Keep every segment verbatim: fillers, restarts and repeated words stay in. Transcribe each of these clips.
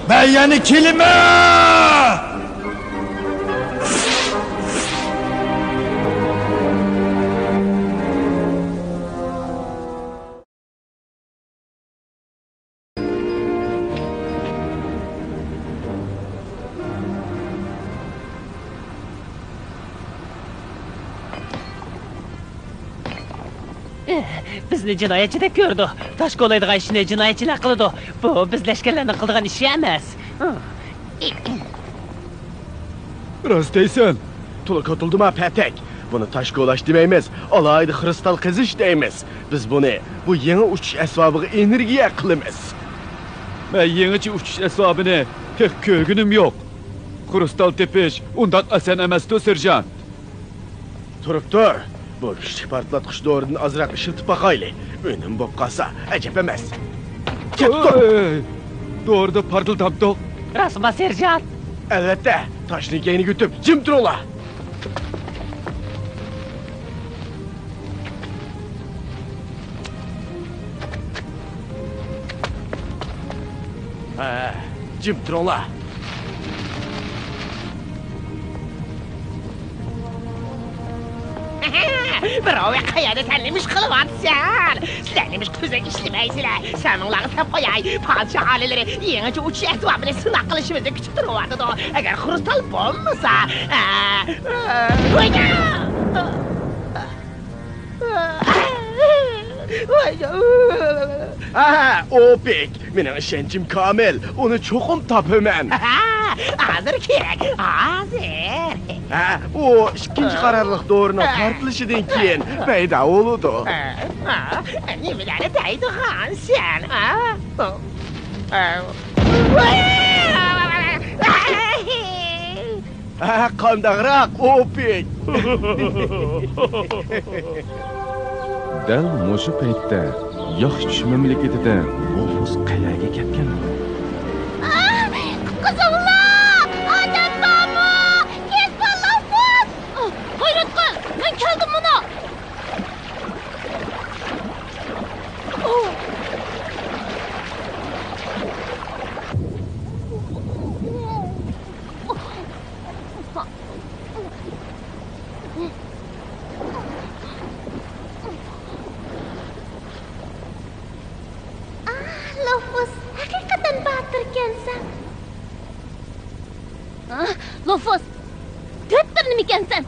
مەن يەنە كېلىمەن! بىزنى جىنايەتچىدەك كۆرىدۇ. تاش كولايدىغان ئىشنى جىنايەتچىلەر قىلىدۇ. بۇ بىز لەشكەرلەرنىڭ قىلىدىغان ئىشى ئەمەس. راست دەيسەن. تولا كاتۇلدىما پەتەك. بۇنى تاش كولاش دېمەيمىز، ئالاھىدە خرۇستال قېزىش دەيمىز. بىز بۇنى بۇ يېڭى ئۇچۇش ئەسۋابىغا ئېنېرگىيە قىلىمىز. مەن يېڭىچە ئۇچۇش ئەسۋابىنى تېخى كۆرگىنىم يوق. خرۇستال تېپىش ئۇنداق ئاسان ئەمەستۇ، سېرژانت. تۇرۇپ تۇر. بۇ كۈچلۈك پارتلاتقۇچ دورىدىن ئازراق ئىشلىتىپ باقايلى. ئۈنۈم بولۇپ قالسا، ئەجەب ئەمەس. كەپتۇ. ئۆي! دورىدا پارتلىتامتۇق؟ راستما، سېرژانت؟ ئەلۋەتتە. تاشنىڭ كەينىگە ئۆتۈپ، جىم تۇرۇڭلار. ھە، جىم تۇرۇڭلار. بىراۋ، قەيەردە؟ سەن نېمە ئىش قىلىۋاتىسەن؟ سىلەر نېمە ئىش كۆزەك ئىشلىمەيسىلەر؟ سەمىڭلارغا سەپ قوياي، پادىشاھ ئالىيلىرى يېڭىچە ئۇچۇش ئەسۋابىنى سىناق قىلىشىمىزنى كۈتۈپ تۇرۇۋاتىدۇ. ئەگەر خرۇستال بولمىسا، ئە، ئە، ھوينا! ھە، ئوپېك، مېنىڭ ئىشەنچىم كامىل، ئۇنى چوقۇم تاپىمەن. ھازىر كېرەك، ھازىر. ھە، ئۇ ئىككىنچى قارارلىق دورىنىڭ پارتلىشىدىن كېيىن پەيدا بولىدۇ. نېمىلەرنى دەيدىغانسەن، ھە؟ ھە، قانداقراق، ئوپېك؟ دەل مۇشۇ پەيتتە ياخشى چۈش مەملىكىتىدە لوفۇس قەيەرگە كەتكەن؟ قۇتقۇزۇڭلار! ئادەم بارمۇ؟ كېسىۋال لوفۇس! غەيرەت قىل! مەن كەلدىم مانا! ئاھ، لوفۇس، ھەقىقەتەن باتۇركەنسەن. ئاھ، لوفۇس، دۆتتۇر نېمىكەنسەن؟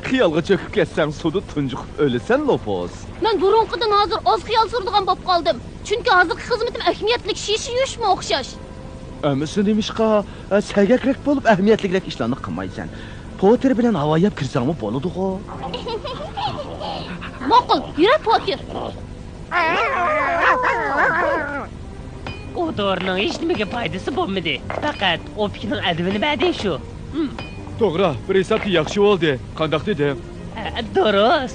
خىيالغا چۆكۈپ كەتسەڭ، سۇدا تۇنجۇقۇپ ئۆلىسەن، لوفۇس. مەن بۇرۇنقىدىن ھازىر ئاز خىيال سۈرىدىغان بولۇپ قالدىم. چۈنكى ھازىرقى خىزمىتىم ئەھمىيەتلىك شىشە يۇيۇشمۇ ئوخشاش. ئەمىسە نېمىشقا، ئە، سەگەكرەك بولۇپ، ئەھمىيەتلىكرەك ئىشلارنى قىلمايسەن؟ پوتېر بىلەن ھاۋا يەپ كىرسەڭمۇ بولىدىغۇ. ماقۇل، يۈرە، پوتېر. ئۇ دورىنىڭ ھېچنېمىگە پايدىسى بولمىدى. پەقەت ئوپېكنىڭ ئەدىپىنى بەردى شۇ. ھىم. توغرا، بىر ھېسابتا ياخشى بولدى. قانداق دېدىم؟ ئە، دۇرۇس.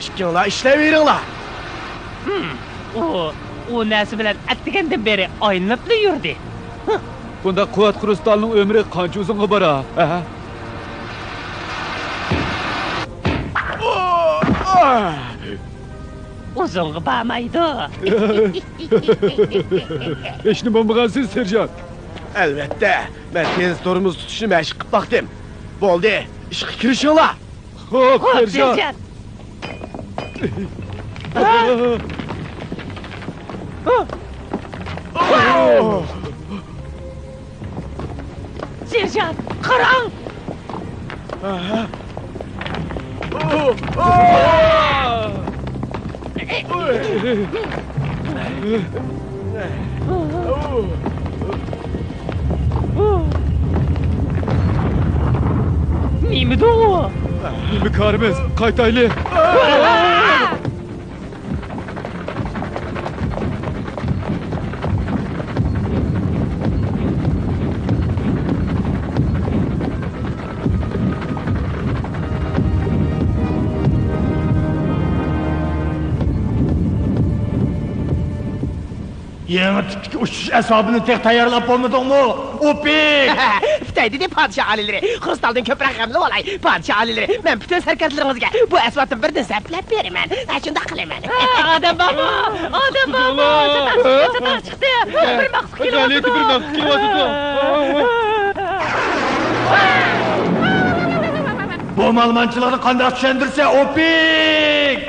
ئىككىڭلار ئىشلەۋېرىڭلار. ھىم. ئۇ، ئۇ نەرسە بىلەن ئەتىگەندىن بېرى ئايلىنىپلا يۈردى. ھىم. بۇنداق قۇۋۋەت خرۇستالنىڭ ئۆمرى قانچە ئۇزۇنغا بارار؟ ھە؟ ئۇزۇنغا بارمايدۇ. ھېچنېمە بولمىغانسىز، سېرژانت. ئەلۋەتتە، مەن تېز تورمۇز تۇتۇشنى مەشىق قىلىپ باقتىم. بولدى، ئىشقا كىرىشىڭلار. خوپ، خوپ، سېرژانت. سېرژانت. سېرژانت، قاراڭ! نېمىدۇ ئۇ؟ نېمە كارىمىز؟ قايتايلى! يېڭى تىپتىكى ئۇچۇش ئەسۋابىنى تېخى تەييارلاپ بولمىدىڭمۇ، ئوپىك؟ پۈتەي دېدى پادىشاھ ئالىيلىرى. خرۇستالدىن كۆپرەك غەملىۋالاي، پادىشاھ ئالىيلىرى. مەن پۈتۈن سەركەردىلىرىڭىزگە بۇ ئەسۋابتىن بىردىن سەپلەپ بېرىمەن. ھە، شۇنداق قىلىمەن. ئادەم بارمۇ؟ ئادەم بارمۇ؟ چاتاق چىقتى، چاتاق چىقتى. بىر مەخلۇق كېلىۋاتىدۇ. بۇ مالىمانچىلىقنى قانداق چۈشەندۈرسە، ئوپىك؟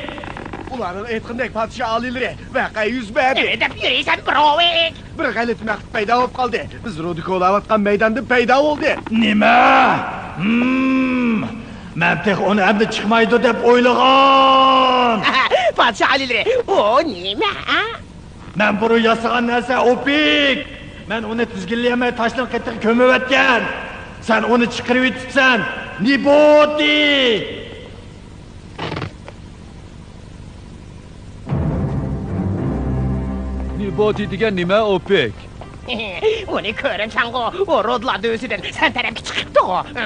ئۇلارنىڭ ئېيتقىنىدەك پادىشاھ ئالىيلىرى، ۋەقە يۈز بەردى. نېمە دەپ يۈرىسەن، بروۋىك؟ بىر غەلىتە مەخلۇق پەيدا بولۇپ قالدى. بىز رۇدا كولاۋاتقان مەيداندا پەيدا بولدى. نېمە؟ ھىم، مەن تېخى ئۇنى ئەمدى چىقمايدۇ دەپ ئويلىغان. پادىشاھ ئالىيلىرى، ئۇ نېمە، ھە؟ مەن بۇرۇن ياسىغان نەرسە، ئوپىك. مەن ئۇنى تىزگىنلىيەلمەي تاشنىڭ قېتىغا كۆمۈۋەتكەن. سەن ئۇنى چىقىرىۋېتىپسەن، نىبوتى. نىبوتى دېگەن نېمە، ئوپېك؟ ئۇنى كۆرۈمسەنغۇ، ئۇ رۇدىلار دۆۋىسىدىن سەن تەرەپكە چىقىپتىغۇ. ھە؟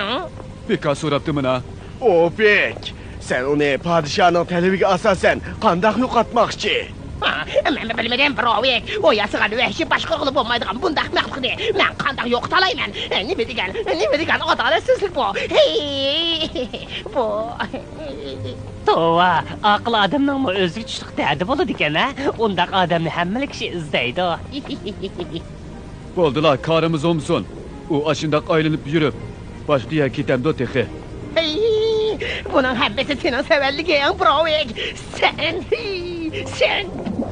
بىكار سوراپتىمىنا. ئوپېك، سەن ئۇنى پادىشاھنىڭ تەلىپىگە ئاساسەن قانداق يوقاتماقچى؟ ھا، مەنمۇ بىلمىدىم، بروۋىك. ئۇ ياسىغان ۋەھشىي باش قىلغىلى بولمايدىغان بۇنداق مەخلۇقنى مەن قانداق يوقىتالايمەن؟ نېمە دېگەن، نېمە دېگەن ئادالەتسىزلىك بۇ؟ ھېي، بۇ. توۋا، ئاقىل ئادەمنىڭمۇ ئۆزىگە چۈشلۈك دەردى بولىدىكەن، ھە؟ ئۇنداق ئادەمنى ھەممىلا كىشى ئىزدەيدۇ. بولدىلا، كارىمىز بولمىسۇن. ئۇ ئاشۇنداق ئايلىنىپ يۈرۈپ، باشقا يەرگە كېتەمدۇ تېخى؟ ھەي، بۇنىڭ ھەممىسى سېنىڭ سەۋەنلىكىڭ، بروۋىك. سەن، ھەي، سەن.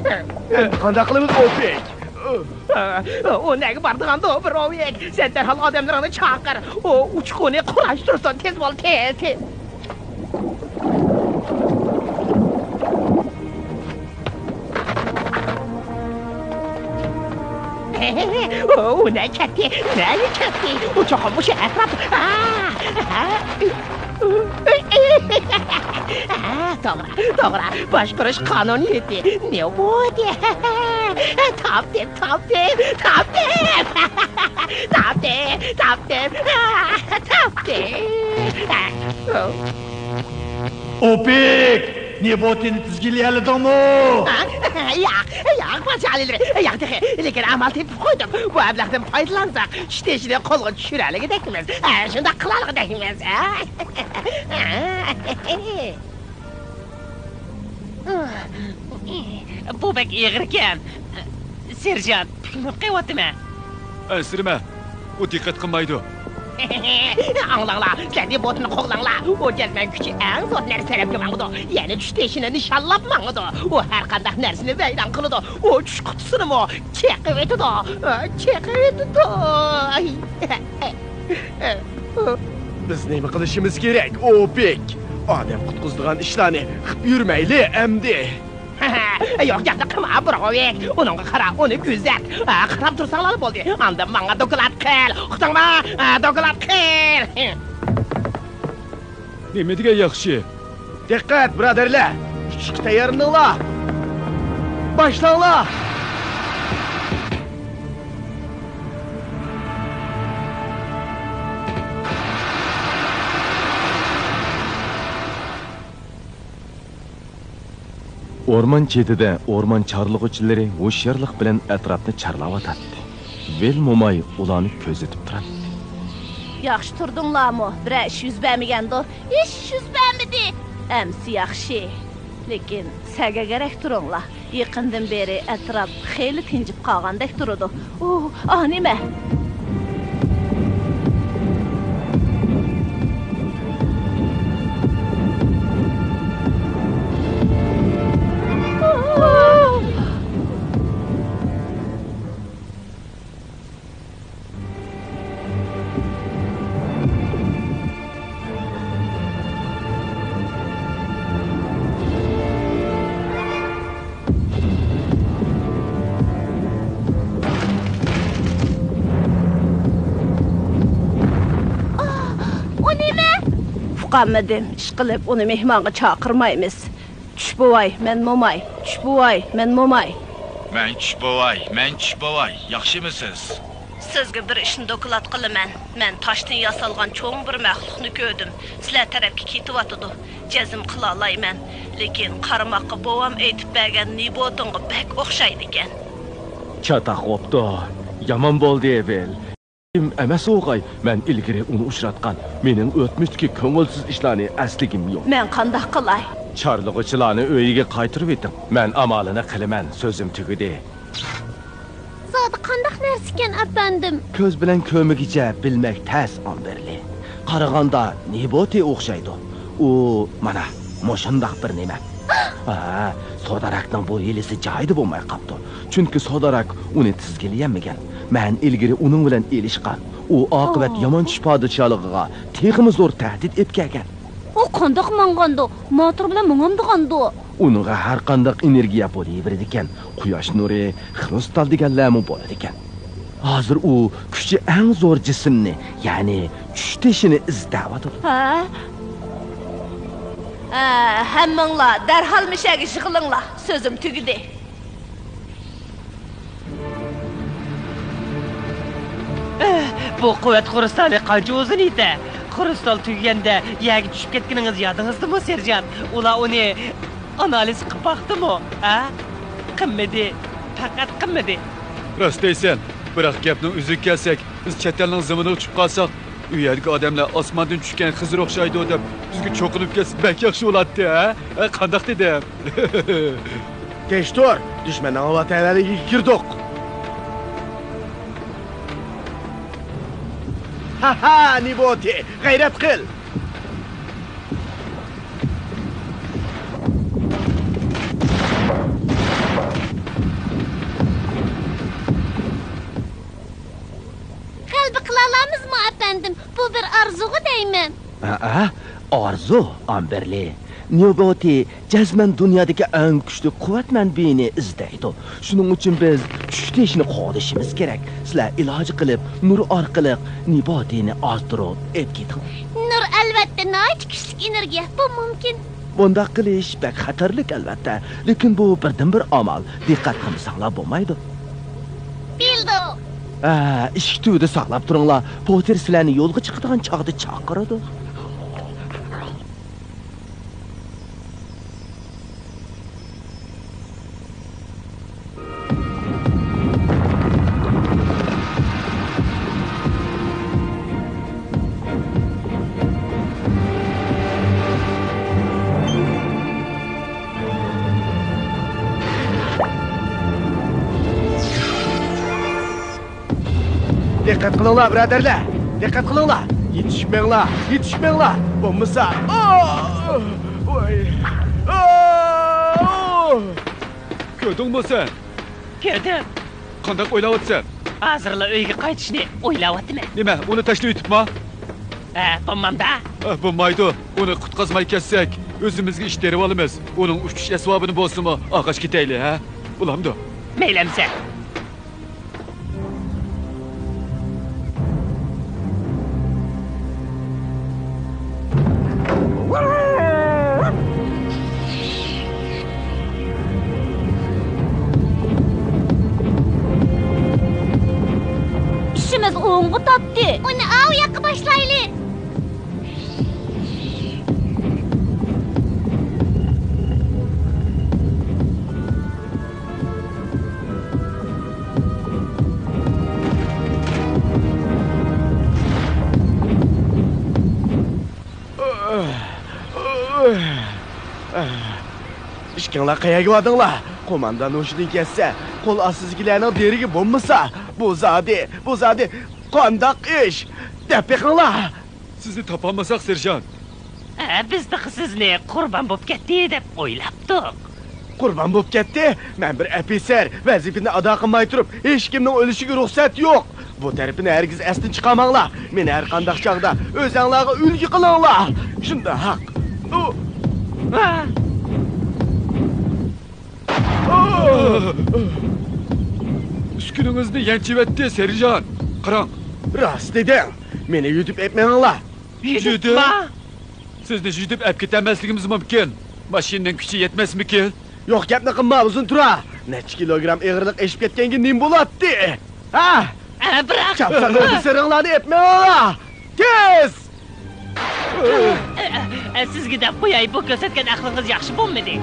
ئەمدى قانداق قىلىمىز، ئوپېك؟ ئۇ نەگە بارىدىغاندۇ، بروۋىك؟ سەن دەرھال ئادەملىرىڭنى چاقىر. ئۇ ئۇچقۇنى قۇراشتۇرسۇن، تېز بول، تېز، تېز. ئۇ نەگە كەتتى؟ نەگە كەتتى؟ ئۇ چوقۇم مۇشۇ ئەتراپتا. توغرا، توغرا. باشقۇرۇش قانۇنىيىتى. نېۋوتى. تاپتىم، تاپتىم، تاپتىم. تاپتىم، تاپتىم. تاپتىم. ئوپېك! نېبوتىنى تىزگىنلىيەلىدىڭمۇ؟ ھە؟ ياق، ياق، پادىشاھ ئالىيلىرى، ياق تېخى. لېكىن ئامال تېپىپ قويدۇم. بۇ ئەبلەختىن پايدىلانساق، ئۈچ تېشىنى قولغا چۈشۈرەلىگۈدەكمىز. ھە، شۇنداق قىلالىغۇدەكمىز. ھە؟ بۇ بەك ئېغىركەن. سېرژانت، پۈكۈنۈپ قېلىۋاتىمەن. ئەنسىرىمە، ئۇ دىققەت قىلمايدۇ. ئاڭلاڭلار، سىلەر نېبوتىنى قوغلاڭلار. ئۇ جەزمەن كۈچى ئەڭ زور نەرسە تەرەپكە ماڭىدۇ. يەنە چۈش تېشىنى نىشانلاپ ماڭىدۇ. ئۇ ھەر قانداق نەرسىنى ۋەيران قىلىدۇ. ئۇ چۈش قۇتىسىنىمۇ چېقىۋېتىدۇ. چېقىۋېتىدۇ. ئاي. بىز نېمە قىلىشىمىز كېرەك، ئوپېك؟ ئادەم قۇتقۇزىدىغان ئىشلارنى قىپ يۈرمەيلى ئەمدى. يوق گەپنى قىلما، بروۋىك. ئۇنىڭغا قارا، ئۇنى كۆزەت. ھە، قاراپ تۇرساڭلار بولدى. ئاندىن ماڭا دوكلات قىل. ئۇقتۇڭمۇ؟ ھە، دوكلات قىل. نېمە دېگەن ياخشى؟ دىققەت، بۇرادەرلەر! ئۇچۇشقا تەييارلىنىڭلار! باشلاڭلار! ئورمان چېتىدە ئورمان چارلىغۇچىلىرى ھوشيارلىق بىلەن ئەتراپنى چارلاۋاتاتتى. ۋىل موماي ئۇلارنى كۆزىتىپ تۇراتتى. ياخشى تۇردۇڭلارمۇ؟ بىرەر ئىش يۈز بەرمىگەندۇ؟ ھېچ ئىش يۈز بەرمىدى. ئەمسە ياخشى. لېكىن سەگەگەرەك تۇرۇڭلار. يېقىندىن بېرى ئەتراپ خېلى تىنجىپ قالغاندەك تۇرىدۇ. ئۇ، ئا، نېمە؟ ئۇ نېمە؟ ئۇقالمىدىم. ئىشقىلىپ، ئۇنى مېھمانغا چاقىرمايمىز. چۈش بوۋاي، مەن موماي. چۈش بوۋاي، مەن موماي. مەن چۈش بوۋاي، مەن چۈش بوۋاي. ياخشىمۇسىز؟ سىزگە بىر ئىشنى دوكلات قىلىمەن. مەن تاشتىن ياسالغان چوڭ بىر مەخلۇقنى كۆردۈم. سىلەر تەرەپكە كېتىۋاتىدۇ. جەزم قىلالايمەن. لېكىن قارىماققا بوۋام ئېيتىپ بەرگەن نىبوتىنغا بەك ئوخشايدىكەن. چاتاق بوپتۇ. يامان بولدى، ۋىل. كىم ئەمەس ئوغاي، مەن ئىلگىرى ئۇنى ئۇچراتقان. مېنىڭ ئۆتمۈشتىكى كۆڭۈلسىز ئىشلارنى ئەسلىگۈم يوق. مەن قانداق قىلاي؟ چارلىغۇچىلارنى ئۆيىگە قايتۇرۇۋېتىڭ. مەن ئامالىنى قىلىمەن، سۆزۈم تۈگىدى. زادى قانداق نەرسىكەن، ئەپەندىم؟ كۆز بىلەن كۆرمىگۈچە بىلمەك تەس، ئامبېرلى. قارىغاندا نىبوتى ئوخشايدۇ. ئۇ مانا مۇشۇنداق بىر نېمە. ھە، سوداراكنىڭ بۇ ھىيلىسى جايىدا بولماي قاپتۇ. چۈنكى سوداراك ئۇنى تىزگىنلىيەلمىگەن. مەن ئىلگىرى ئۇنىڭ بىلەن ئېلىشقان. ئۇ ئاقىۋەت يامان چۈش پادىشاھلىقىغا تېخىمۇ زور تەھدىت ئېلىپ كەلگەن. ئۇ قانداق ماڭغاندۇ؟ ماتۇر بىلەن ماڭامدىغاندۇ؟ ئۇنىڭغا ھەر قانداق ئېنېرگىيە بولۇۋېرىدىكەن. قۇياش نۇرى، خرۇستال دېگەنلەرمۇ بولىدىكەن. ھازىر ئۇ كۈچى ئەڭ زور جىسىمنى، يەنى چۈش تېشىنى ئىزدەۋاتىدۇ. ھە؟ ھە، ھەممىڭلار دەرھال مىشەگە يىغىلىڭلار. سۆزۈم تۈگىدى. بۇ قۇۋۋەت خرۇستالى قانچە ئۇزۇن يېتە؟ خرۇستال تۈگىگەندە يەرگە چۈشۈپ كەتكىنىڭىز يادىڭىزدىمۇ، سېرژانت؟ ئۇلار ئۇنى ئانالىز قىلىپ باقتىمۇ؟ ھە؟ قىلمىدى. پەقەت قىلمىدى. راست دەيسەن. بىراق گەپنىڭ ئۆزىگە كەلسەك، بىز چەت ئەلنىڭ زېمىنىغا چۈشۈپ قالساق، ئۇ يەردىكى ئادەملەر ئاسماندىن چۈشكەن خىزىر ئوخشايدۇ دەپ، بىزگە چوقۇنۇپ كەتسە بەك ياخشى بولاتتى، ھە؟ ھە، قانداق دېدىم؟ تىنچ تۇر، دۈشمەننىڭ ۋەتەنلىكىگە كىردۇق. ھا ھا، نىبوتى، غەيرەت قىل! غەلىبە قىلالامىزمۇ، ئەپەندىم؟ بۇ بىر ئارزۇغۇ دەيمەن. ھە، ئارزۇ، ئامبېرلى. نىبوتى جەزمەن دۇنيادىكى ئەڭ كۈچلۈك قۇۋۋەت مەنبىيىنى ئىزدەيدۇ. شۇنىڭ ئۈچۈن بىز چۈش تېشىنى قوغدىشىمىز كېرەك. سىلەر ئىلاجى قىلىپ، نۇر ئارقىلىق نىبوتىنى ئازدۇرۇپ ئېلىپ كېتىڭلار. نۇر، ئەلۋەتتە، ناھايىتى كۈچلۈك ئېنېرگىيە. بۇ مۇمكىن. بۇنداق قىلىش بەك خەتەرلىك، ئەلۋەتتە. لېكىن بۇ بىردىنبىر ئامال. دىققەت قىلمىساڭلار بولمايدۇ. بىلدۇق. ھە، ئىشىك تۈۋىدە ساقلاپ تۇرۇڭلار. پوتېر سىلەرنى يولغا چىقىدىغان چاغدا چاقىرىدۇ. دىققەت قىلىڭلار، بۇرادەرلەر! دىققەت قىلىڭلار! يېتىشىپ مېڭىڭلار! يېتىشىپ مېڭىڭلار! بولمىسا، ئا! ۋاي! ئا! كۆردۈڭمۇ سەن؟ كۆردۈم. قانداق ئويلاۋاتىسەن؟ ھازىرلا ئۆيگە قايتىشنى ئويلاۋاتىمەن. نېمە، ئۇنى تاشلىۋېتىپما؟ ھە، بولمامدا؟ ئە، بولمايدۇ. ئۇنى قۇتقازماي كەتسەك، ئۆزىمىزگە ئىش تېرىۋالىمىز. ئۇنىڭ ئۇچۇش ئەسۋابىنى بولسىمۇ ئالغاچ كېتەيلى، ھە؟ بولامدۇ؟ مەيلى ئەمىسە. ئىشىمىز ئوڭغا تاپتى. ئۇنى ئاۋۇ ياققا باشلايلى. ئىككىڭلار قەيەرگە باردىڭلار؟ قوماندان ھوشىدىن كەتسە، قول ئاستىدىكىلەرنىڭ دېرىكى بولمىسا، بۇ زادى، بۇ زادى قانداق ئىش؟ دەپ بېقىڭلار! سىزنى تاپالمىساق، سېرژانت. ھە، بىز تېخى سىزنى قۇربان بوپ كەتتى دەپ ئويلاپتۇق. قۇربان بوپ كەتتى؟ مەن بىر ئەپىسەر، ۋەزىپىنى ئادا قىلماي تۇرۇپ، ھېچكىمنىڭ ئۆلۈشىگە رۇخسەت يوق. بۇ تەرىپىنى ھەرگىز ئەستىن چىقارماڭلار. مېنى ھەر قانداق چاغدا ئۆزەڭلارغا ئۈلگە قىلىڭلار. شۇنداق. ئۇ- ھە. ئۈسكۈنىڭىزنى يەنچۈيۈۋەتتى، سېرژانت. قاراڭ. راست دېدىڭ. مېنى يۈدۈپ ئەپ مېڭىڭلار. يۈدۈپما؟ سىزنى يۈدۈپ ئەپ كېتەلمەسلىكىمىز مۇمكىن. ماشىنىنىڭ كۈچى يەتمەسمىكىن؟ يوق گەپنى قىلما، ئۇزۇن تۇرا. نەچچە كىلوگرام ئېغىرلىق ئېشىپ كەتكەنگە نېمە بولاتتى؟ ھە؟ ئە، بىراق. چاپسان ئۆتۈسلىرىڭلارنى ئەپ مېڭىڭلار. تېز! ئە، سىزگە دەپ قوياي، بۇ كۆرسەتكەن ئەقلىڭىز ياخشى بولمىدى.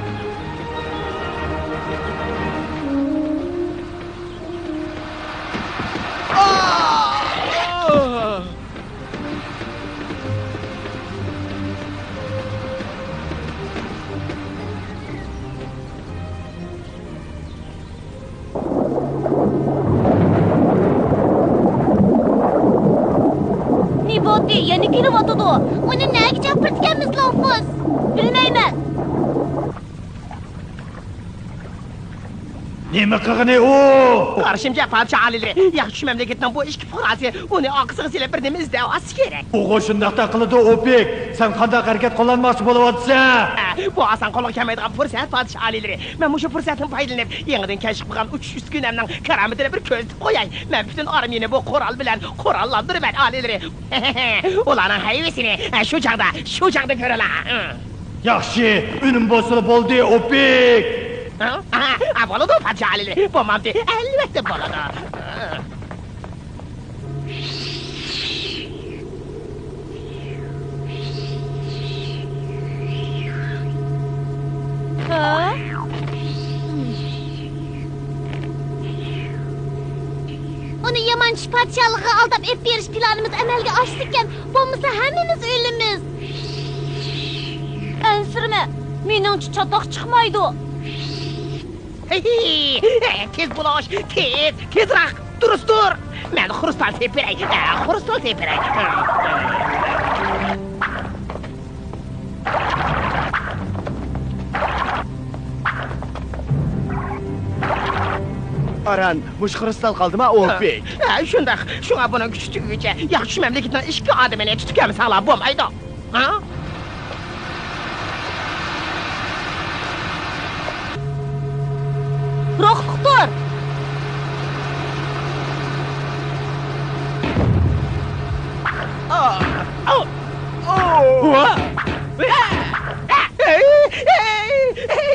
بوتى يەنە كېلىۋاتىدۇ. ئۇنى نەگە چاقىرىدىكەنمىز، لوفۇس؟ بىلمەيمەن. نېمە قىلغىنى ئۇ؟ قارىشىمچە، پادىشاھ ئالىيلىرى، ياخشى مەملىكەتنىڭ بۇ ئىككى پۇقراسى ئۇنى ئارقىسىغا سېلىپ بىر نېمە ئىزدەۋاتسا كېرەك. ئۇغۇ شۇنداقتا قىلىدۇ، ئوپېك. سەن قانداق ھەرىكەت قوللانماقچى بولۇۋاتىسەن؟ ھە، بۇ ئاسان قولغا كەلمەيدىغان پۇرسەت، پادىشاھ ئالىيلىرى. مەن مۇشۇ پۇرسەتتىن پايدىلىنىپ، يېڭىدىن كەشىپ قىلغان ئۇچۇش ئۈسكۈنەمنىڭ كارامىتىنى بىر كۆرسىتىپ قوياي. مەن پۈتۈن ئارمىيەنى بۇ قورال بىلەن قوراللاندۇرىمەن، ئالىيلىرى. ئۇلارنىڭ ھەيۋىسىنى، ھە، شۇ چاغدا، شۇ چاغدا كۆرىلا. ياخشى، ئۈنۈم بولسىلا بولدى، ئوپېك. ھە؟ ھە، بولىدۇ، پادىشاھ ئالىيلىرى، بولمامدۇ؟ ئەلۋەتتە بولىدۇ. ھە؟ ئۇنى يامان چۈش پادىشاھلىقىغا ئالداپ ئېلىپ بېرىش پىلانىمىز ئەمەلگە ئاشسىكەن، بولمىسا ھەممىمىز ئۆلىمىز. ئەنسىرىمە، مېنىڭچە چاتاق چىقمايدۇ. تېز بولۇش، تېز، تېزراق، دۇرۇس تۇر. مەن خرۇستال تېپىپ بېرەي، خرۇستال تېپىپ بېرەي. ئاران، مۇشۇ خرۇستال قالدىما، ئوپېك؟ ھە، شۇنداق. شۇڭا بۇنىڭ كۈچى تۈگىگۈچە ياخشى مەملىكىتىنىڭ ئىككى ئادىمىنى تۇتۇپ كەلمىسەڭلار بولمايدۇ. ھە؟ روھلۇق تۇر!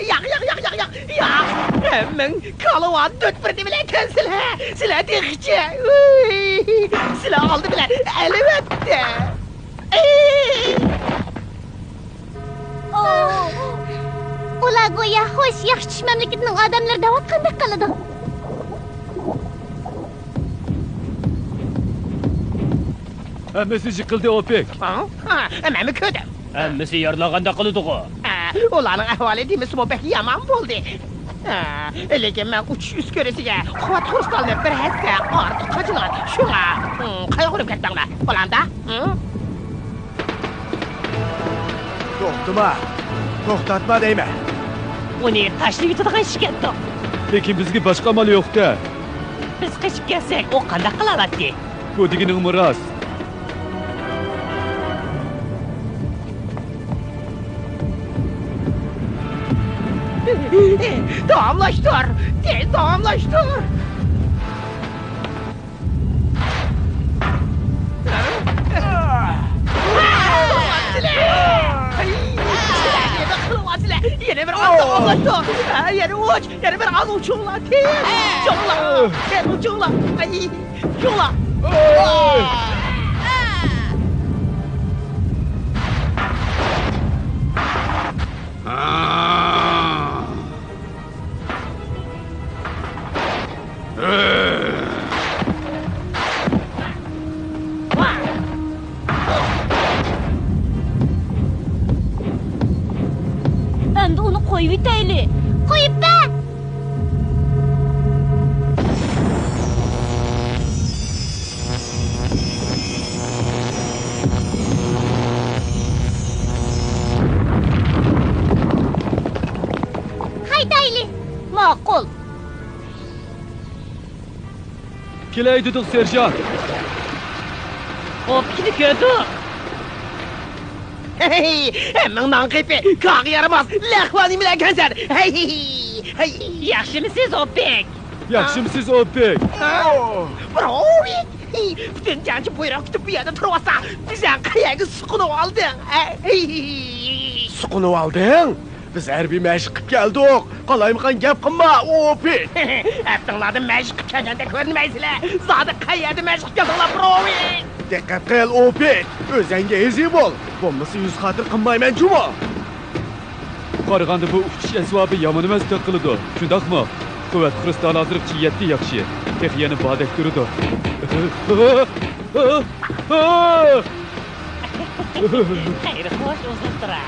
ياق، ياق، ياق، ياق، ياق! ھەممىڭ كالىۋا دۆت بىر نېمىلەركەنسىلەر! سىلەر تېخىچە! ئۇي! سىلەر ئالدى بىلەن، ئەلۋەتتە! ئۇلار گويا خوش، ياخشى چۈش مەملىكىتىنىڭ ئادەملىرى دەۋاتقاندەك قىلىدۇ. ھەممىسى يىقىلدى، ئوپېك. ھا؟ ھا، مەنمۇ كۆردۈم. ھەممىسى يارىلانغاندەك قىلىدىغۇ. ھە، ئۇلارنىڭ ئەھۋالى دېمىسىمۇ بەك يامان بولدى. ھە، لېكىن مەن ئۇچۇش ئۈسكۈنىسىگە قۇۋۋەت خرۇستالنى بىر ھەسسە ئارتۇق قاچىلىغان. شۇڭا، ھىم، قايغۇرۇپ كەتمەڭلار. بولامدا؟ ھىم؟ توختىما! توختاتما دەيمەن! ئۇنى تاشلىۋېتىدىغان ئىش كەتتۇق. لېكىن بىزگە باشقا ئامال يوق-دە! بىز قېچىپ كەتسەك، ئۇ قانداق قىلالاتتى؟ بۇ دېگىنىڭمۇ راست. داۋاملاشتۇر! تېز داۋاملاشتۇر! يەنە بىر ئاز داۋاملاشتۇر! يەنە بىر ئاز داۋاملاشتۇر! يەنە ئۇچ! يەنە بىر ئاز ئۇچۇڭلار! تېز! ئۇچۇڭلار! تېز ئۇچۇڭلار! ئاي! ئۇچۇڭلار! ئەمدى ئۇنى قويۇۋېتەيلى. قويۇپ بەر! ھايدايلى. ماقۇل. كېلەي دېدۇق، سېرژانت. ئوپېكنى كۆردۇق. ھەي، ھەممىڭ ناڭ قېپى، كاغا يارىماس، لەقۋا نېمىلەركەنسەن؟ ھەي، ھەي. ياخشىمۇسىز، ئوپېك؟ ياخشىمۇسىز، ئوپېك؟ ھا؟ بروۋىك! پۈتۈن جەڭچى بۇيرۇق كۈتۈپ بۇ يەردە تۇرۇۋاتسا، بىزنى قەيەرگە سۇقۇنۇۋالدىڭ؟ ھەي! سۇقۇنۇۋالدىڭ؟ بىز ھەربىي مەشىق قىپ كەلدۇق. قالايمىقان گەپ قىلما، ئوپېك! ئەپتىڭلاردىن مەشىق قىپ كەلگەندەك كۆرۈنمەيسىلەر. زادى قەيەردە مەشىق قىپ كەلدىڭلار، بروۋىك؟ دىققەت قىل، ئوپېك! ئۆزەڭگە ھېزى بول! بولمىسا يۈز خاتىرە قىلمايمەن جۇمۇ! قارىغاندا بۇ ئۇچۇش ئەسۋابى يامان ئەمەستەك قىلىدۇ، شۇنداقمۇ؟ قۇۋۋەت خرۇستالى ھازىرغىچە يەتتە ياخشى، تېخى يەنە باردەك تۇرىدۇ. خەير خوش، ئۇزۇن تۇرا.